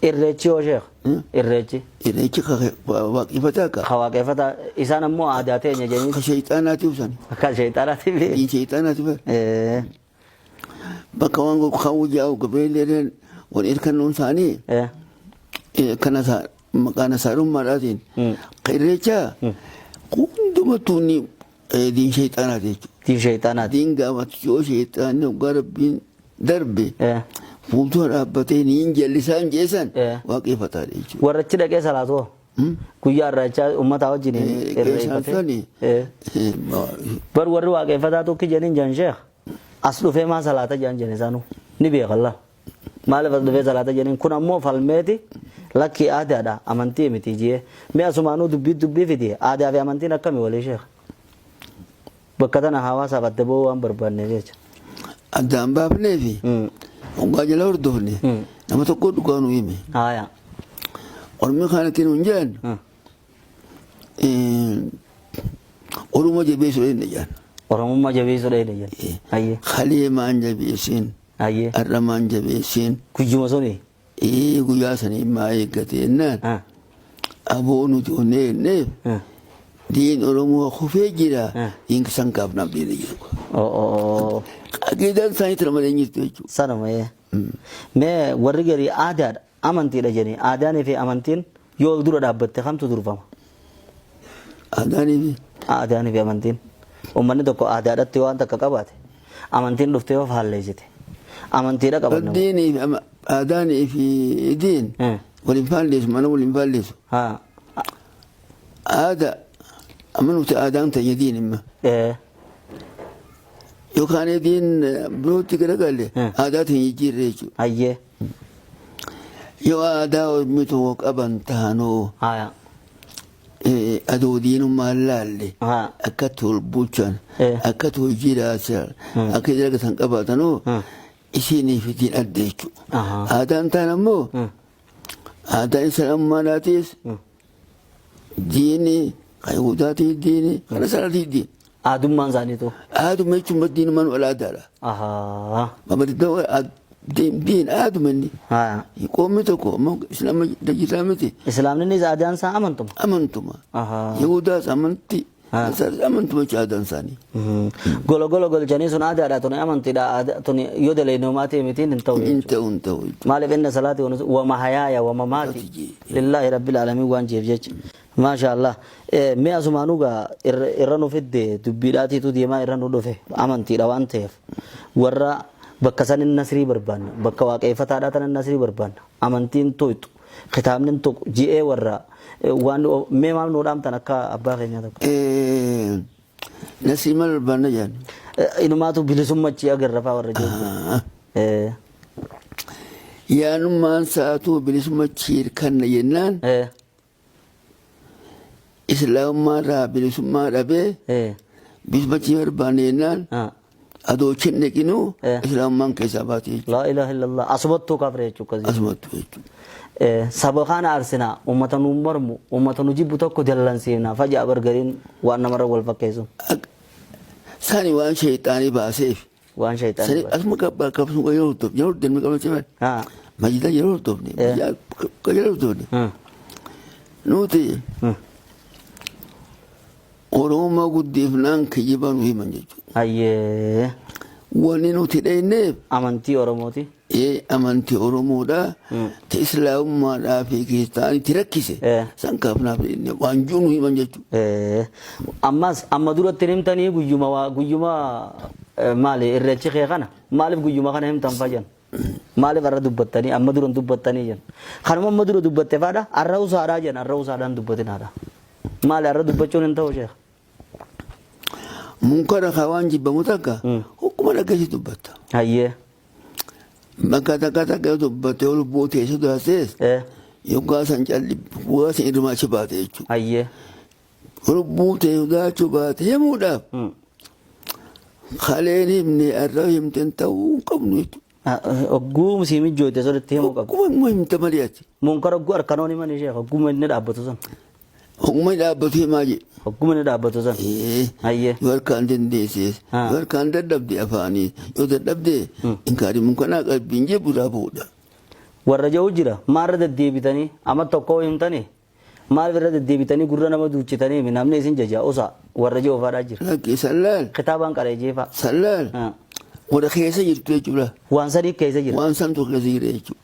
Irreechi hoo sheekh? Irreechi. Irreechi ka waaqeffataa ka. Ka waaqeffataa isaan ammoo aadaa teenya jedhanii. Ka sheexaanaatiif sani. Ka sheexaanaatiif. Diin sheexaanaatiif. Bakka waan kan jaa'u gabeelleen wal irkannoon isaanii kana maqaa nasaarummaadhaatiin ka irreechaa hundumattuu ni diin sheexaanaati jechuudha. Diin sheexaanaati. Diin gaafatu yoo sheexaanni hoggaa rabbiin darbe fuuldura dhaabbatee niin jallisaan jeesan waaqeffataadha jechuudha. Warra achi dhaqee salaatu hoo? Guyyaa irreechaa uummataa wajjin Keessaan sani. Bar warri waaqeffataa tokki jedhaniin jedhan sheekh as dhufee maa salaata jedhan jedhan isaanuu ni beekalla. Maaliif as dhufee salaata jedhaniin kun ammoo falmeeti lakkii aadaadha amantii miti jee mee asumaanuu dubbii dubbii fidi aadaa fi amantiin akkami walii sheekh. Bakka tana hawaasaaf adda ba'uu waan barbaanneef jecha. Addaan baafnee fi hoggaa jala hordofne nama tokko dhugaa nu hime. Haaya. Ormi kaan ittiin hin jedhan Oromoo jabeessuu dheedha jedhan. Oromummaa jabeessuu dheedha jedhan. Hayyee. Kalee maan jabeessiin. Hayyee. Har'a maan jabeessiin. Guyyuma suni. Ee guyyaa sanii maa eeggate jennaan. Aboo nuti onnee jenneef diin Oromoo kufee jira diin san kaafnaaf diina jiru. Aqiidaan isaanii tana malee hin jirtu jechuudha. Sanuma ee. Mee warri garii aadaadha amantiidha jedhanii aadaanii fi amantiin yoo wal dura dhaabbatte kamtu durfama? Aadaanii fi Aadaanii fi amantiin. Uummanni tokko aadaadhatti waan takka qabaate amantiin dhuftee yoo faalleessite amantiidha qaban nama. Diinii fi aadaanii fi diin waliin faalleessu mana waliin faalleessu. Aada amma nuti aadaan teenya diin imma. Yookaan diin birootti garagalle aadaa teenya jijjiirre jechuudha. Hayyee. Yoo aadaa ormi tokko qaban taanoo Haya. adoo diinummaan laalle Haa. akka tol bulchan Eh. akka tol jiraatan akka dalagatan qabaatanoo isiinii fi diin adda jechuudha. Ahaa. Aadaan taan ammoo aadaan islaamummaadhaatis diini kan Yihuudaatii diini kan Nasaraatiis diini. Aadummaan isaaniitu. Aaduma jechuun diinummaan wal aadaadha. Ahaa. Babadidoo diin aaduma inni. Haa. Qoomni tokko ammoo islaama dajjisaa miti Islaamni aadaan isaa amantuma. amantuma. Ahaa. Yihuudaas amanti. Haa. Nasaraas amantuma jechuudha aadaan isaanii. Golo golo golchanii sun aadaadha tuni amantiidha tuni yoo dalaynoomaa mitiin hin ta'u Hin jechuudha. ta'u hin ta'u. Maaliif inna salaati wa mahayaaya wa mamaati lillaahi rabbil aalamiin waan jeef jecha. Maasha Allah. Mee asumaanuu gaa irra nu fidde dubbiidhaatiitu deemaa irra nu dhufe amantiidha waan ta'eef warra bakka sanin nasrii barbaanna bakka waaqeeffataadhaa tanan nasrii barbaanna amantiin tuqxu kitaabni hin tuqu ji'ee warra waan mee maal nuu dhaamtan akka abbaa keenyaa tokko. Nasrii maal barbaanna jedhan. Inumaatu bilisummachi agarra faa warra jiru. Yaanummaan sa'aatuu bilisummachi hirkanna jennaan islaamummaa irraa bilisummaa dhabee bilisummachi barbaanne jennaan adoo chin dhiqinuu islaamummaan keessaa baate jechuudha. Laa ilaaha illallah. Asumattuu kafre jechuudha. Akkasii. Asumattuu jechuudha. Saba kana aarsinaa uummata nu mormu uummata nu jibbu tokko dallansiifna faja'a bargariin waan namarra wal fakkeessu. Sani waan sheexaanii baaseef. Waan Sani sheexaanii. asuma qabsuu kan yeroo hordofne yeroo hordofne qabsuu Haa. majida yeroo hordofne kan yeroo hordofne nuti Oromoo guddifnaan kijiba nu himan jechuudha. Hayyee. Wanni nuti dheenneef Amantii Oromooti. Amantii Oromoodha. Ta Islaamummaadhaa fi kiristaanitti rakkise. San kaafnaaf dheenye waan jiru nu himan jechuudha. Ammas amma duratti hin himtanii guyyuma guyyuma maali irreechi kee kana maaliif guyyuma kana himtan fajan maaliif har'a dubbattanii amma dura hin dubbattanii jen kanuma amma dura dubbatte faadha har'a usaadhaa jen har'a usaadhaan dubbatinaadha maali har'a dubbachuun hin ta'u sheekh. Munkara kaa waan jibbamu takka hokkuma dhaggeessi dubbatta. Hayyee. Bakka takka takka yoo dubbatte yoo lubbuu ta'e sodaatees yoggaa san calli yoggaa san irrumaa achi baate jechuudha. Hayyee. Lubbuu ta'e sodaachuu baate himuudhaaf kaleen himne har'a himten ta'uu hin qabnu jechuudha. Hogguu sii mijjooyte sirriitti himuu qabda. Hogguma immoo himta malee ati. Munkara hogguu harkanoon himanii sheekh hogguma inni dhaabbatu san. Hogguma inni dhaabbatu himaa jedhe. Hogguma inni dhaabbatu san. Hayyee. Yoo harkaan dandeessees yoo harkaan dadhabde afaanii yoo dadhabde inkaari munkanaa qalbiin jibbu irraa fuudha. Warra jedhu jira. Maarra deddeebitanii amma tokko himtanii maal irra deddeebitanii gurra nama duuchitanii namni isin jaja usa warra jedhu faadhaa jira. Lakki sallaal. Kitaabaan qaree jeefa. Sallaal. Warra keessa jirtu jechuudha. Waan sanii keessa jira. Waan santu keessa jira jechuudha.